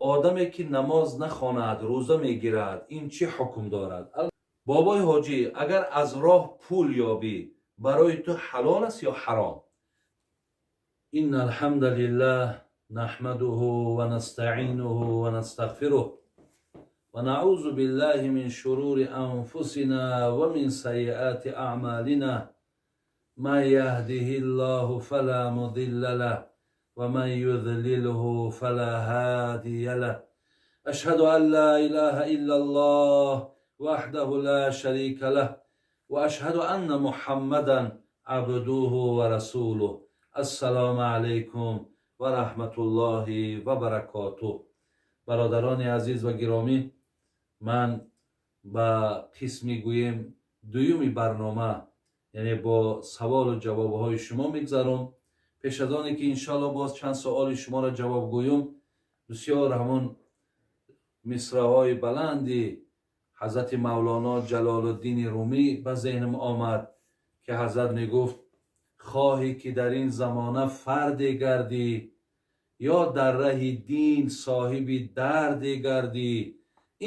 Одаме ки намоз нахонад, рӯза мегирад, ин чӣ ҳукм дорад? Бобои ҳоҷӣ, агар аз роҳ пул ёбӣ, барои ту ҳалол аст ё ҳаром? إن الحمد لله نحمده ونستعينه ونستغفره ونعوذ بالله من شرور أنفسنا ومن سيئات أعمالنا، من يهده الله فلا مضل له ومن يضلله فلا هادي له. أشهد أن لا إله إلا الله وحده لا شريك له وأشهد أن محمدا عبده ورسوله. السلام عليكم ورحمة الله وبركاته. Бародарони азиз ва гиромӣ, ман ба қисми, гӯем, дуюми барнома, яъне бо саволу ҷавобҳои шумо мегзаром. Пеш аз оне ки, иншалло, боз чанд суоли шуморо ҷавоб гӯюм, бисёр ҳамон мисраҳои баланди ҳазрати Мавлоно Ҷалолуддини Румӣ ба зеҳнам омад, ки ҳазрат мегуфт: «Хоҳӣ ки дар ин замона фарде гардӣ ё дар раҳи дин соҳиби дарде гардӣ,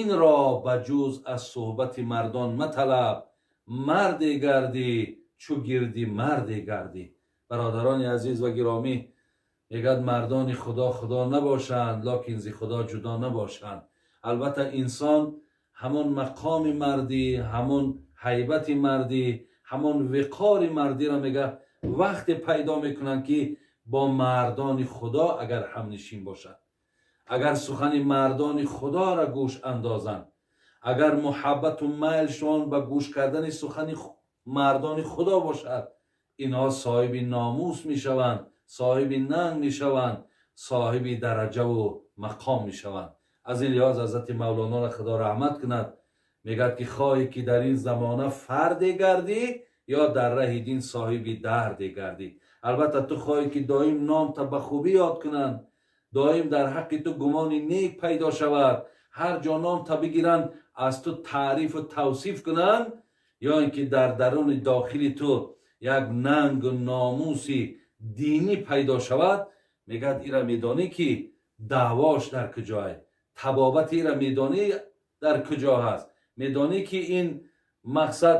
инро ба ҷуз аз суҳбати мардон маталаб, марде гардӣ, чу гирди марде гардӣ». Бародарони азиз ва гиромӣ, мегӯяд, мардони Худо худо набошанд, локин зи Худо ҷудо набошанд. Албатта, инсон ҳамон мақоми мардӣ, ҳамон ҳайбати мардӣ, ҳамон виқори мардиро, мега, вақте пайдо мекунанд, ки бо мардони Худо агар ҳамнишин бошад, агар сухани мардони Худоро гӯш андозанд, агар муҳаббату майлшон ба гӯш кардани сухани мардони Худо бошад, инҳо соҳиби номус мешаванд, соҳиби нанг мешаванд, соҳиби дараҷаву мақом мешаванд. Аз ин лиҳоз ҳазрати Мавлоноро Худо раҳмат кунад, мегӯяд ки хоҳӣ ки дар ин замона фарде гардӣ ё дар раҳи дин соҳиби дарде гардӣ. Албатта, ту хоҳӣ ки доим номта ба хубӣ ёд кунанд, доим дар ҳаққи ту гумони нек пайдо шавад, ҳар ҷо номта бигиранд, аз ту таърифу тавсиф кунанд, ё ин ки дар даруни дохили ту як нангу номуси динӣ пайдо шавад. Мегӯяд, ира медонӣ, ки даъвош дар куҷое, табобати ира медонӣ дар куҷо ҳаст, медонӣ, ки ин мақсад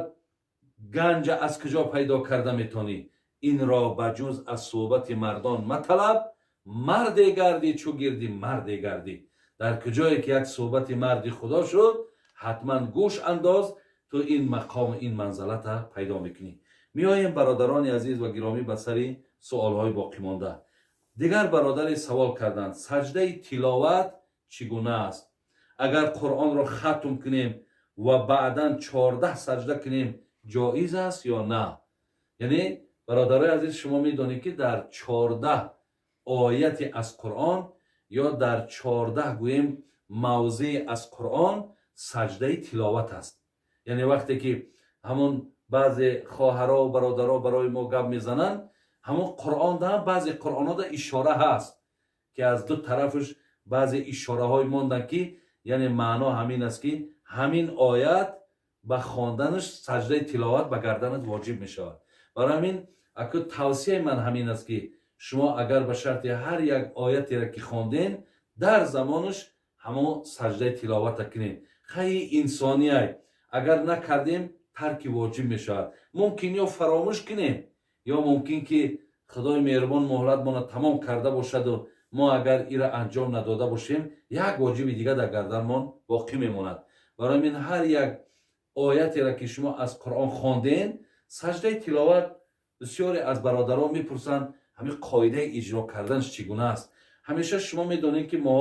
ганҷа аз куҷо пайдо карда метавонӣ? Инро ба ҷуз аз суҳбати мардон маталаб, марде гардӣ, чу гирди марде гардӣ. Дар куҷое ки як суҳбати марди Худо шуд, ҳатман гӯш андоз, ту ин мақому ин манзалата пайдо мекунӣ. Меоем, бародарони азиз ва гиромӣ, ба сари суолҳои боқимонда. Дигар бародаре савол карданд: саҷдаи тиловат чӣ гуна аст? Агар Қуръонро хатм кунем ва баъдан 14 саҷда кунем, ҷоиз аст ё на? Яъне, бародарои азиз, шумо медонед, ки дар 14 ояти аз Қуръон ё дар 14, гӯем, мавзеи аз Қуръон саҷдаи тиловат аст. Яъне вақте ки ҳамон баъзе хоҳаро бародаро барои мо гап мезананд, ҳамон Қуръон да баъзе қуръонҳода ишора ҳаст, ки аз ду тарафаш баъзе ишораҳое монданд, ки яъне маъно ҳамин аст, ки ҳамин оят ба хонданаш саҷдаи тиловат ба гарданат воҷиб мешавад. Барои ҳамин аку тавсияи ман ҳамин аст, ки шумо агар ба шарти ҳар як оятеро ки хонден, дар замонаш ҳамон саҷдаи тиловата кунед. Хай, инсонияй, агар накардем, тарки воҷиб мешавад. Мумкин ё фаромӯш кунем, ё мумкин ки Худои меҳрубон муҳлатмона тамом карда бошаду мо агар ира анҷом надода бошем, як воҷиби дигар дар гарданмон боқӣ мемонад. Барои ҳамин ҳар як оятеро ки шумо аз Қуръон хонден, саҷдаи тиловат. Бисёре аз бародарон мепурсанд, ҳамин қоидаи иҷро карданаш чӣ гуна аст? Ҳамеша шумо медонед, ки мо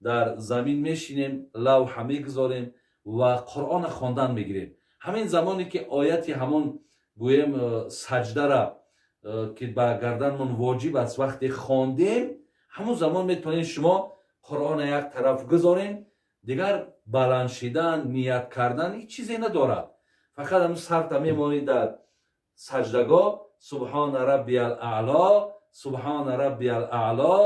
дар замин мешинем, лавҳа мегузорем ва Қуръона хондан мегирем. Ҳамин замоне ки ояти ҳамон, гӯем, саҷдара, ки ба гарданмон воҷиб аст, вақте хондем, ҳамон замон метавонед шумо Қуръона як тараф гузорем. Дигар баланд шидан, ният кардан ҳеҷ чизе надорад. Фақат ҳамн сарта мемонед дар саҷдагоҳ: سبحان ربي الأعلى، سبحان ربي الأعلى،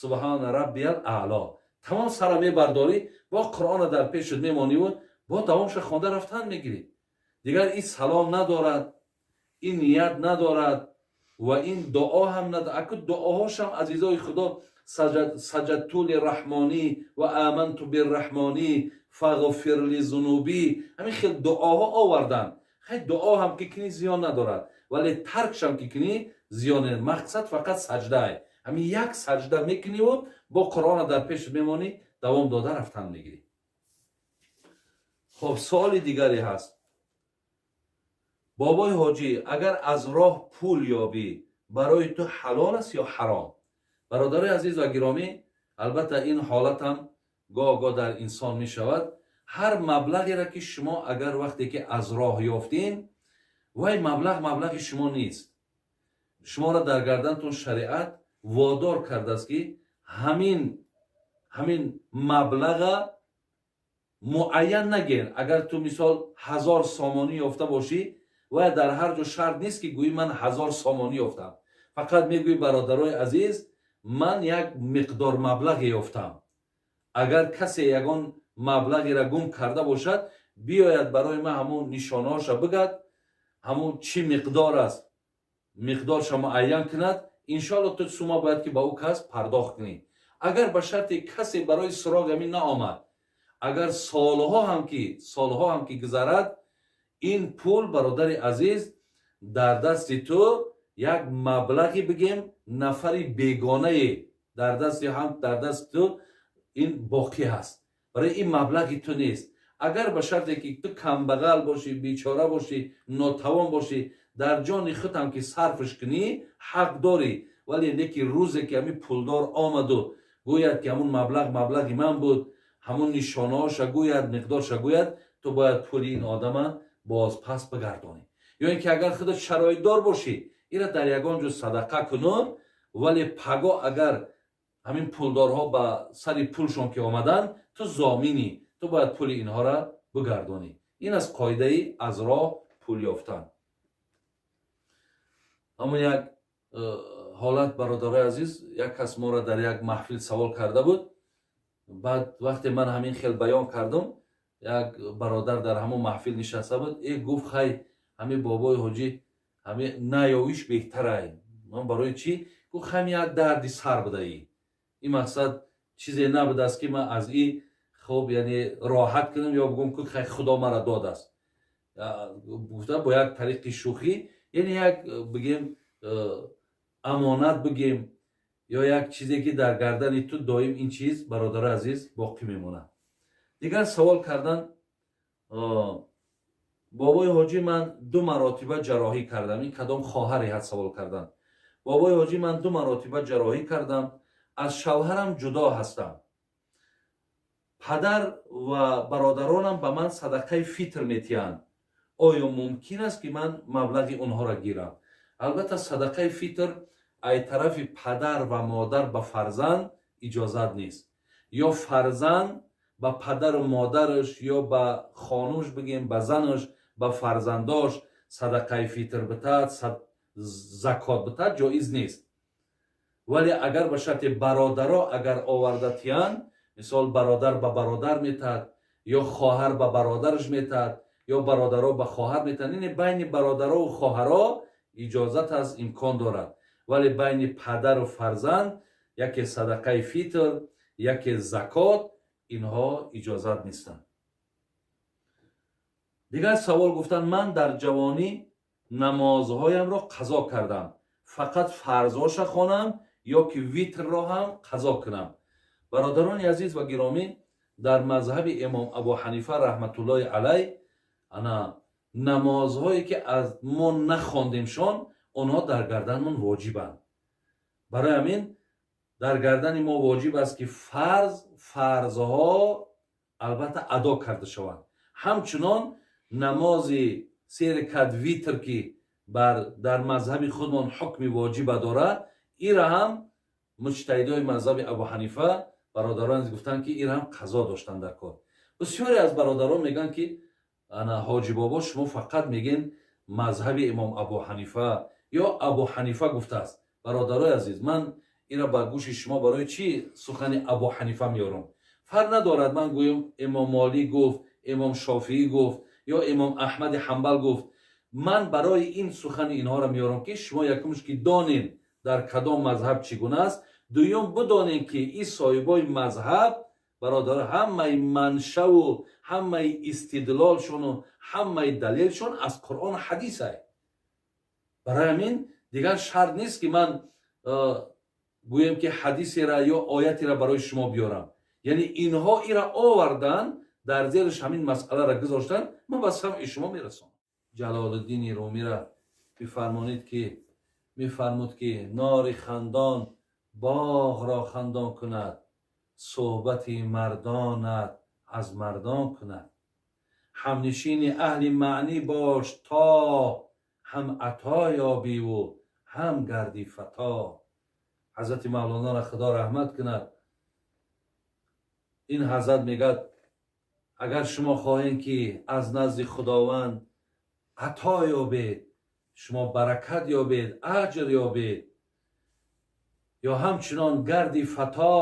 سبحان ربي الأعلى. Тамом, сара мебардорӣ, бо Қуръона дар пешат мемониву бо давомша хонда рафтан мегирӣ. Дигар ин салом надорад, ин ният надорад. Ва ин дуо ҳам над, аку дуоҳошам, азизои Худо, سجدت للرحمن و آمنت بالرحمن فاغفر لي ذنوبي, ҳамин хел дуоҳо овардан. Хай, дуо ҳам ки кунӣ, зиён надорад, вале таркшам ки кунӣ, зиён. Мақсад фақат саҷдае, ҳамин як саҷда мекуниву бо Қуръона дар пеш мемонӣ, давом дода рафтан мегирӣ. Хоб, суоли дигаре ҳаст: бобои ҳоҷӣ, агар аз роҳ пул ёбӣ, барои ту ҳалол аст ё ҳаром? Бародарои азиз ва гиромӣ, албатта, ин ҳолатам гоҳ гоҳ дар инсон мешавад. Ҳар маблағеро ки шумо агар вақте ки аз роҳ ёфтин, вай маблағ маблағи шумо нест. Шуморо дар гардантон шариат водор кардааст, ки ҳамин маблаға муайян нагӯен. Агар ту, мисол, 1000 сомонӣ ёфта бошӣ, вай дар ҳар ҷо шарт нест, ки гӯӣ: «Ман 1000 сомонӣ ёфтам». Фақат мегӯӣ: «Бародарои азиз, ман як миқдор маблағе ёфтам. Агар касе ягон маблағеро гум карда бошад, биёяд, барои ман ҳамун нишонаҳоша бигӯяд, ҳамун чӣ миқдор аст, миқдорша муайян кунад, иншоалло, ту сума бояд ки ба ӯ кас пардохт кунӣ». Агар ба шарте касе барои суроғ ҳамин наомад, агар солҳо ҳам ки гузарад, ин пул, бародари азиз, дар дасти ту як маблағи, бигем, нафари бегонае дар дасти ҳам дар дасти ту ин боқӣ ҳаст. Барои ин маблағи ту нест. Агар ба шарте ки ту камбағал бошӣ, бечора бошӣ, нотавон бошӣ, дар ҷони худам ки сарфш кунӣ, ҳақ дорӣ. Вале неки рӯзе ки ҳамин пулдор омаду гӯяд, ки ҳамун маблағ маблағи ман буд, ҳамун нишонаҳоша гӯяд, миқдорша гӯяд, ту бояд пули ин одама бозпас бигардонӣ. Ё ин ки агар худат шароитдор бошӣ, ира дар ягон ҷо садақа кунон. Вале паго агар ҳамин пулдорҳо ба сари пулшон ки омаданд, ту зоминӣ, ту бояд пули инҳоро бигардонӣ. Ин аст қоидаи аз роҳ пул ёфтан. Ҳамон як ҳолат, бародарои азиз, як кас моро дар як маҳфил савол карда буд. Баъд вақте ман ҳамин хел баён кардам, як бародар дар ҳамон маҳфил нишаста буд. Э, гуфт: «Хай, ҳамин бобои ҳоҷӣ, ҳамин наёвиш беҳтарай». Ман: «Барои чӣ?» Гуфт: «Ҳами як дарди сар будаи ин, мақсад чизе набудааст, ки ман аз и хуб, яъне роҳат кунам ё бигӯм, ки хай, Худо мара додааст», гуфта, бо як тариқи шӯхӣ, яъне як, бигем, амонат бигем ё як чизе, ки дар гардани ту доим ин чиз, бародари азиз, боқӣ мемонад. Дигар савол кардан: бобои ҳоҷӣ, ман ду маротиба ҷарроҳӣ кардам. Ин кадом хоҳаре ҳаст, савол кардан: бобои ҳоҷӣ, ман ду маротиба ҷарроҳӣ кардам, аз шавҳарам ҷудо ҳастам, падар ва бародаронам ба ман садақаи фитр метиҳанд. Оё мумкин аст, ки ман маблағи онҳоро гирам? Албатта, садақаи фитр ай тарафи падар ва модар ба фарзанд иҷозат нест. Ё фарзанд ба падару модараш ё ба хонуш, бигем, ба занаш, ба фарзандош садақаи фитр битад, закот битад, ҷоиз нест. Вале агар ба шарти бародаро агар оварда тиянд, мисол, бародар ба бародар метаҳад ё хоҳар ба бародараш метаҳад ё бародаро ба хоҳар метаҳад, ине байни бародарову хоҳаро иҷозат аст, имкон дорад. Вале байни падару фарзанд яке садақаи фитр, яке закот, инҳо иҷозат нестанд. Дигар савол гуфтанд: ман дар ҷавонӣ намозҳоямро қазо кардам, фақат фарзҳоша хонам ё ки витрро ҳам қазо кунам? Бародарони азиз ва гиромӣ, дар мазҳаби имом Абу Ҳанифа раҳматуллоҳи алай, ана намозҳое ки аз мо нахондемшон, онҳо дар гарданмон воҷибанд. Барои ҳамин дар гардани мо воҷиб аст, ки фарзҳо албатта адо карда шаванд. Ҳамчунон намози се ракат витр, ки бар дар мазҳаби худмон ҳукми воҷиба дорад, ира ҳам муҷтаҳидои мазҳаби Абу Ҳанифа, бародарон, гуфтанд, ки ира ҳам қазо доштан дар кор. Бисёре аз бародарон мегӯянд, ки ана, ҳоҷи бобо, шумо фақат мегӯен мазҳаби имом Абу Ҳанифа ё Абу Ҳанифа гуфтааст. Бародарои азиз, ман ира ба гӯши шумо барои чӣ сухани Абу Ҳанифа меорам? Фарқ надорад, ман гӯям имом Молик гуфт, имом Шофиӣ гуфт ё имом Аҳмади Ҳамбал гуфт. Ман барои ин сухани инҳоро меорам, ки шумо якумш ки донем, дар кадом мазҳаб чӣ гуна аст, дуюм бидонем, ки ин соҳибои мазҳаб, бародар, ҳамаи маншаву ҳамаи истидлолшону ҳамаи далелшон аз Қуръону ҳадисай. Барои ҳамин дигар шарт нест, ки ман гӯем, ки ҳадисера ё оятеро барои шумо биёрам. Яъне инҳо ира овардан, дар зериш ҳамин масъаларо гузоштан, ман ба самъи шумо мерасонам. Ҷалолуддини Румира бифармонед, ки мефармуд, ки нори хандон боғро хандон кунад, суҳбати мардонат аз мардон кунад. Ҳамнишини аҳли маънӣ бош, то ҳам ато ёбиву ҳам гарди фато. Ҳазрати Мавлоноро Худо раҳмат кунад. Ин ҳазрат мегӯяд: агар шумо хоҳем, ки аз назди Худованд ато ёбед, шумо баракат ёбед, аҷр ёбед ё ҳамчунон гарди фато,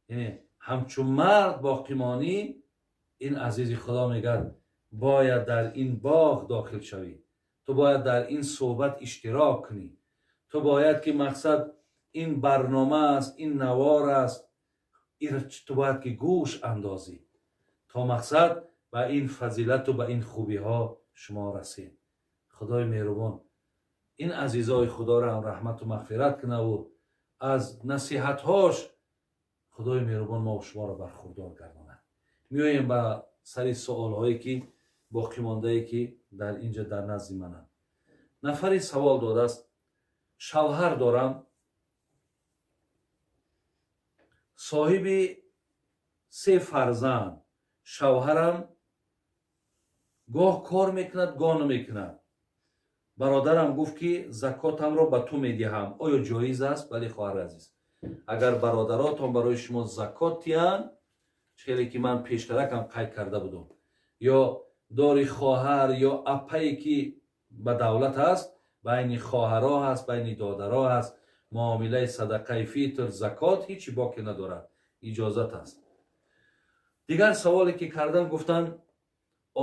яъне ҳамчун мард боқӣ монӣ, ин азизи Худо мегӯяд, бояд дар ин боғ дохил шавӣ, ту бояд дар ин суҳбат иштирок кунӣ, ту бояд ки мақсад ин барнома аст, ин навор аст, ту бояд ки гӯш андозӣ, то мақсад ба ин фазилату ба ин хубиҳо шумо расед. Худои меҳрубон ин азизои Худоро ҳам раҳмату мағфират кунаву аз насиҳатҳош Худои меҳрубон мо шуморо бархурдор гардонад. Меоем ба сари суолҳое, ки боқимондае, ки дар инҷа дар назди мананд. Нафаре савол додааст: шавҳар дорам, соҳиби се фарзанд. Шавҳарам гоҳ кор мекунад, гоҳ намекунад. Бародарам гуфт, ки закотамро ба ту медиҳам. Оё ҷоиз аст? Бале, хоҳари азиз, агар бародаротон барои шумо закот диҳанд, хеле ки ман пештаракам қайд карда будам, ё дори хоҳар ё апае, ки ба давлат аст, байни хоҳаро ҳаст, байни додаро ҳаст, муомилаи садақаи фитр, закот ҳечи боке надорад, иҷозат аст. Дигар саволе ки кардан, гуфтанд: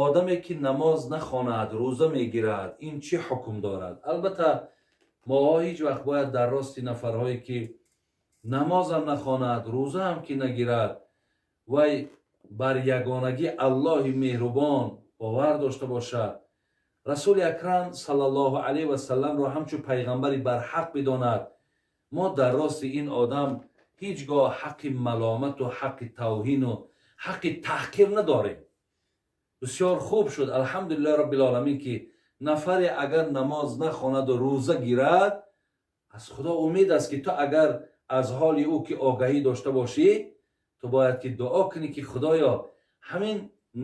одаме ки намоз нахонад, рӯза мегирад, ин чӣ ҳукм дорад? Албатта, моҳо ҳеҷ вақт бояд дар рости нафарҳое, ки намозам нахонад, рӯзаам ки нагирад, вай бар ягонагӣ Аллоҳи меҳрубон бовар дошта бошад, Расули Акрам саллаллоҳу алайҳи васалламро ҳамчун пайғамбари барҳақ бидонад, мо дар рости ин одам ҳеҷ гоҳ ҳаққи маломату ҳаққи тавҳину ҳаққи таҳқир надорем. Бисёр хуб шуд, алҳамдулиллаҳи роббил оламин, ки нафаре агар намоз нахонаду рӯза гирад, аз Худо умед аст, ки ту агар аз ҳоли ӯ ки огаҳӣ дошта бошӣ, ту бояд ки дуо кунӣ, ки Худоё, ҳамин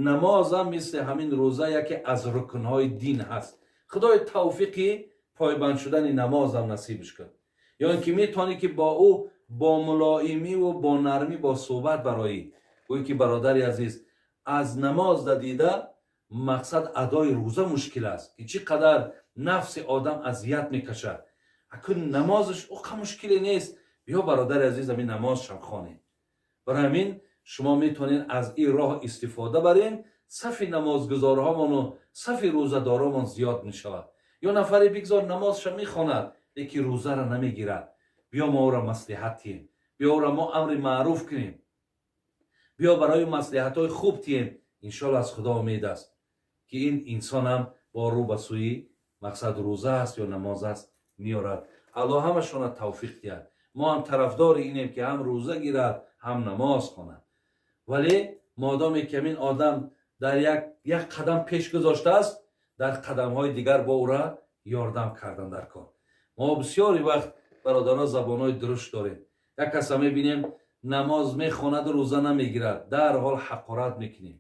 намозам мисли ҳамин рӯза яке аз рукнҳои дин ҳаст, Худои, тавфиқи пойбанд шудани намозам насибш кун. Ё ин ки метавонӣ, ки бо ӯ бо мулоимиву бо нармӣ бо суҳбат бароӣ, гӯӣ, ки бародари азиз, аз намоз дадида мақсад адои рӯза мушкил аст, ки чӣ қадар нафси одам азият мекашад. Акун намозаш оқа мушкиле нест, биё, бародари азиз, ҳамин намозшам хонем. Барои ҳамин шумо метавонед аз ин роҳ истифода барен, сафи намозгузорҳомону сафи рӯзадоромон зиёд мешавад. Ё нафаре бигзор намозша мехонад, лекин рӯзаро намегирад, биё мо ӯро маслиҳат тиҳем, биё ӯро мо амри маъруф кунем, биё барои маслиҳатҳои хуб тиҳем. Иншоалло, аз Худо умед аст, ки ин инсонам бо рӯ ба сӯи мақсад рӯза аст ё намоз аст меорад. Аллоҳ ҳамашона тавфиқ диҳад. Мо ҳам тарафдори инем, ки ҳам рӯза гирад, ҳам намоз хонад, вале модоме ки ҳамин одам дар як қадам пеш гузоштааст, дар қадамҳои дигар бо ӯра ёрдам кардан дар кор. Мо бисёри вақт, бародаро, забонҳои дурушт дорем. Як каса мебинем, намоз мехонаду рӯза намегирад, дарҳол ҳақорат мекунем.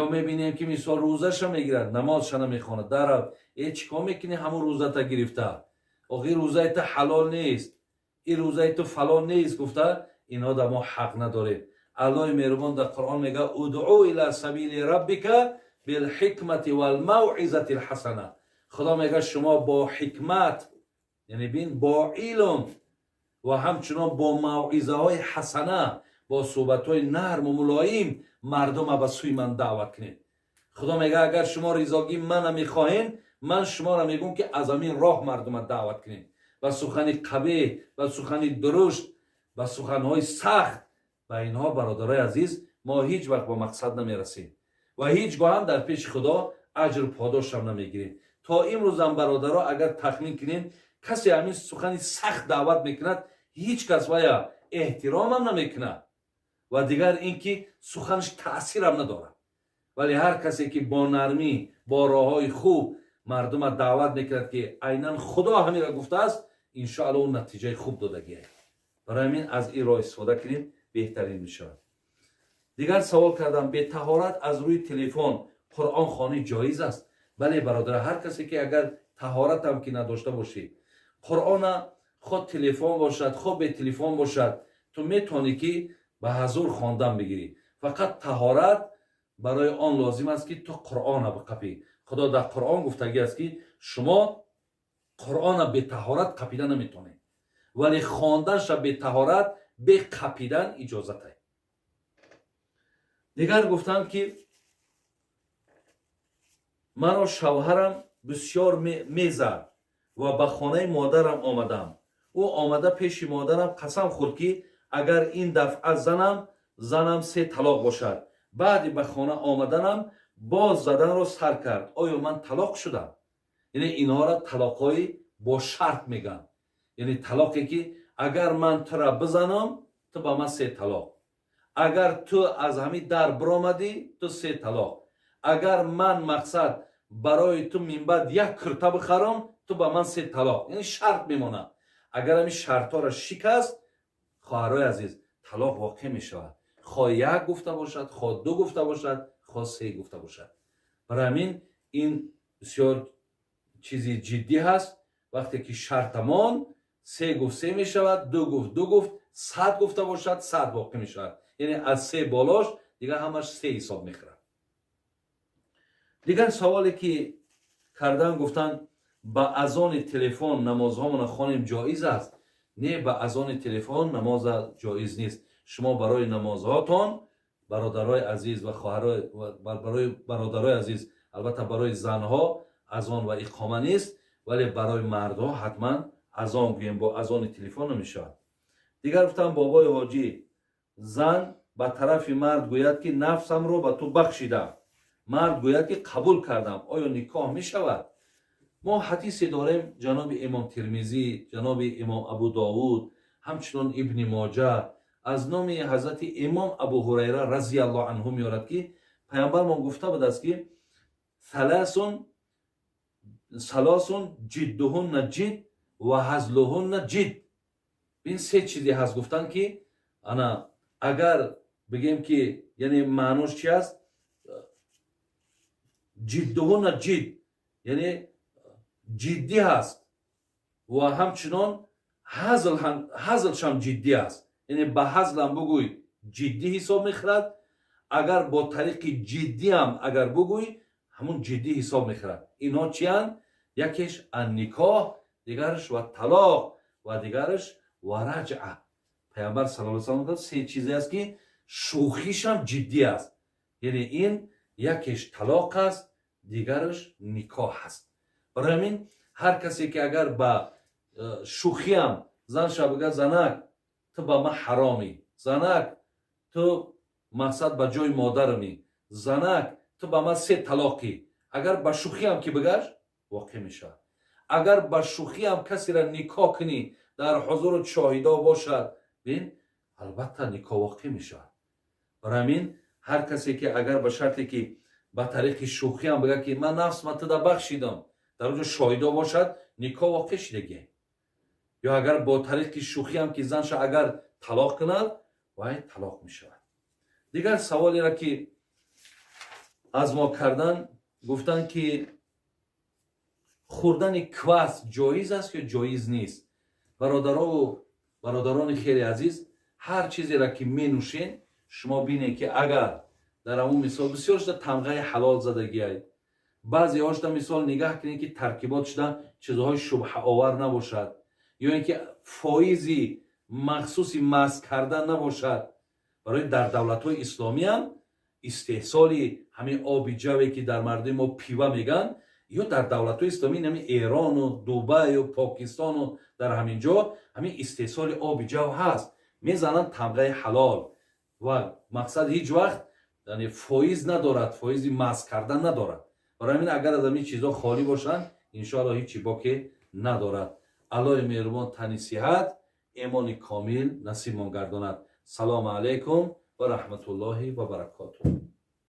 Ё мебинем, ки мисол рӯзаша мегирад, намозша намехонад, дарҳол: «Э, чӣ кор мекунӣ ҳамун рӯзата гирифта? Охи рӯзаи ту ҳалол нест, ин рӯзаи ту фалон нест», гуфта. Инҳо дар мо ҳақ надорем. Аллоҳи меҳрубон дар Қуръон мега: «Удъу ила сабили раббика билҳикмати валмавъизати лҳасана». Худо мега, шумо бо ҳикмат, яъне бин, бо илм ва ҳамчунон бо мавъизаҳои ҳасана, бо суҳбатҳои нарму мулоим мардума ба сӯи ман даъват кунед. Худо мега, агар шумо ризогии мана мехоҳед, Ман шуморо мегӯм, ки аз ҳамин роҳ мардума даъват кунед. Ба сухани қабеҳ, ба сухани дурушт, ба суханҳои сахт, ба инҳо, бародарои азиз, мо ҳеҷ вақт ба мақсад намерасем ва ҳеҷ гоҳ ҳам дар пеши Худо аҷру подошам намегирем. То имрӯзам, бародаро, агар тахмин кунем, касе ҳамин сухани сахт даъват мекунад, ҳеҷ кас вая эҳтиромам намекунад ва дигар ин ки суханаш таъсирам надорад. Вале ҳар касе ки бо нармӣ, бо роҳҳои хуб мардума даъват мекунад, ки айнан Худо ҳамира гуфтааст, иншоалло, ӯ натиҷаи хуб додагиа. Барои ҳамин аз ин роҳ истифода кунем, беҳтарин мешавад. Дигар савол кардам: бетаҳорат аз рӯи телефон Қуръон хонӣ ҷоиз аст? Бале, бародар, ҳар касе ки агар таҳоратам ки надошта бошӣ, Қуръона хо телефон бошад, хо бетелефон бошад, ту метавонӣ ки ба ҳазур хондан бигирӣ. Фақат таҳорат барои он лозим аст, ки ту Қуръона биқапӣ. Худо дар Қуръон гуфтагӣ аст, ки шумо Қуръона бетаҳорат қапида наметавонед, вале хонданша бетаҳорат, бе қапидан иҷозат. Дигар гуфтанд, ки маро шавҳарам бисёр мезад ва ба хонаи модарам омадам. Ӯ омада пеши модарам қасам хӯрд, ки агар ин дафъа занам, се талоқ бошад. Баъди ба хона омаданам боз заданро сар кард. Оё ман талоқ шудам? Яъне инҳоро талоқҳои бо шарт мегӯянд, яъне талоқе ки агар ман тура бизанам, ту ба ман се талоқ, агар ту аз ҳамин дар биромадӣ, ту се талоқ, агар ман, мақсад, барои ту минбаъд як курта бихарам, ту ба ман се талоқ. Яъне шарт мемонад. Агар ҳамин шартҳоро шикаст, хоҳарои азиз, талоқ воқеъ мешавад, хо як гуфта бошад, хо ду гуфта бошад, хо се гуфта бошад. Барои ҳамин ин бисёр чизи ҷиддӣ ҳаст. Вақте ки шартамон се гуфт, се мешавад, ду гуфт, ду гуфт, 100 гуфта бошад, 100 воқеъ мешавад. Яъне аз се болош дигар ҳамаш се ҳисоб мехӯрад. Дигар саволе ки кардан, гуфтанд: ба азони телефон намозҳомона хонем, ҷоиз аст? Не, ба азони телефон намоза ҷоиз нест. Шумо барои намозҳотон, бародарои азиз ва хоҳарои, барои бародарои азиз, албатта, барои занҳо азон ва иқома нест, вале барои мардҳо ҳатман азон гӯем, бо азони телефон намешавад. Дигар гуфтам: бобои ҳоҷӣ, зан ба тарафи мард гӯяд, ки нафсамро ба ту бахшидам, мард гӯяд, ки қабул кардам, оё никоҳ мешавад? Мо ҳадисе дорем, ҷаноби имом Тирмизӣ, ҷаноби имом Абу Довуд, ҳамчунон Ибни Моҷа аз номи ҳазрати имом Абу Ҳурайра разиаллоҳу анҳу меорад, ки паямбармон гуфта будааст, ки ثلاث ثلاث جدهن جد وهزلهن جد. Ин се чизе ҳаст, гуфтанд, ки ана агар бигем, ки яъне маънош чи аст? جدهن جد, яъне ҷиддӣ ҳаст ва ҳамчунон ҳазлшам ҷиддӣ аст. Яъне ба ҳазлам бугӯй, ҷиддӣ ҳисоб мехӯрад, агар бо тариқи ҷиддиам агар бугӯй, ҳамун ҷиддӣ ҳисоб мехӯрад. Инҳо чиянд? Якеш النکاح, дигараш والطلاق ва дигараш والرجعة. Паямбар саллаллоҳу алайҳи васаллам се чизе аст, ки шӯхишам ҷиддӣ аст. Яъне ин якеш талоқ аст, дигараш никоҳ аст. Барои ҳамин ҳар касе ки агар ба шӯхиам занша бигӯяд: «Занак, ту ба ман ҳаромӣ, занак, ту, мақсад, ба ҷои модарамӣ, занак, ту ба ман се талоқӣ», агар ба шӯхиам ки бигаш, воқеъ мешавад. Агар ба шӯхиам касеро никоҳ кунӣ, дар ҳузуру шоҳидо бошад, бин, албатта, никоҳ воқеъ мешавад. Барои ҳамин ҳар касе ки агар ба шарте ки ба тариқи шӯхиам бигӯяд, ки ман нафсма туда бахшидам, дар онҷо шоҳидо бошад, никоҳ воқеъ шидагӣ. Ё агар бо тариқи шӯхиам ки занша агар талоқ кунад, вай талоқ мешавад. Дигар саволеро ки аз мо кардан, гуфтанд, ки хӯрдани квас ҷоиз аст ё ҷоиз нест? Бародарову бародарони хеле азиз, ҳар чизеро ки менӯшен, шумо бинед, ки агар дар ҳамун мисол бисёр шуда тамғаи ҳалол задагиай, баъзеҳошда мисол нигаҳ кунед, ки таркибот шуда чизҳои шубҳаовар набошад ё ин ки фоизи махсуси маст кардан набошад. Барои дар давлатҳои исломиам истеҳсоли ҳамин оби ҷаве, ки дар мардуми мо пива мегӯянд, Ё дар давлатҳои исломӣ, ҳамин Эрону Дубаю Покистону дар ҳамин ҷо ҳамин истеҳсоли оби ҷав ҳаст, мезананд тамғаи ҳалол ва мақсад ҳеҷ вақт, яъне, фоиз надорад, фоизи маск кардан надорад. Барои ҳамин агар аз ҳамин чизҳо холӣ бошанд, иншоалло, ҳеҷ чи боке надорад. Аллоҳи меҳрубон тани сиҳат, имони комил насибмон гардонад. Салому алайкум ва раҳматуллоҳи ва баракотуҳ.